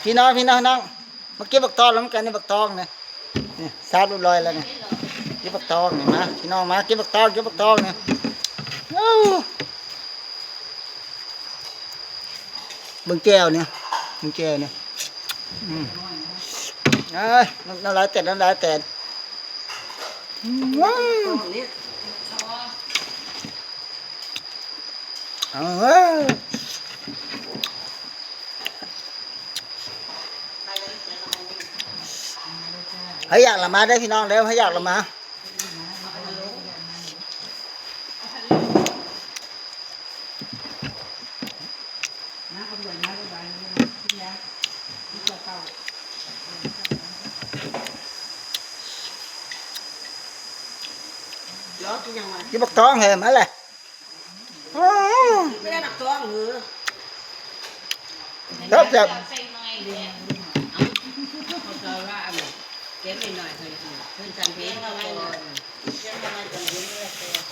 ພີ່ນ້ອງ ພີ່ນ້ອງ ມາເກັບບັກຕອງນຳກັນນີ້ ບັກຕອງນີ້ ນີ້ສາບຮຽບຮ້ອຍແລ້ວນີ້ ເກັບບັກຕອງນີ້ ມາ ພີ່ນ້ອງ ມາເກັບບັກຕອງ ເກັບບັກຕອງນີ້ ໂອ້ ເບິ່ງແຈ່ວນີ້ ເບິ່ງແຈ່ວນີ້ ອືມ ເອີຍ ນ້ຳລາຍແຕກ ນ້ຳລາຍແຕກ ອືມ ເອົາເວີຍ ໃຜຢາກລະມາເດີພີ່ນ້ອງເດີ ໃຜຢາກລະມາ ກິນບັກຕອງເຮີ ມາແຫຼະ ອືມ ແຊບໆ ເກັບໜ້ອຍໆ ເພິ່ນ ເພິ່ນສັນເພັນກ່ອນ.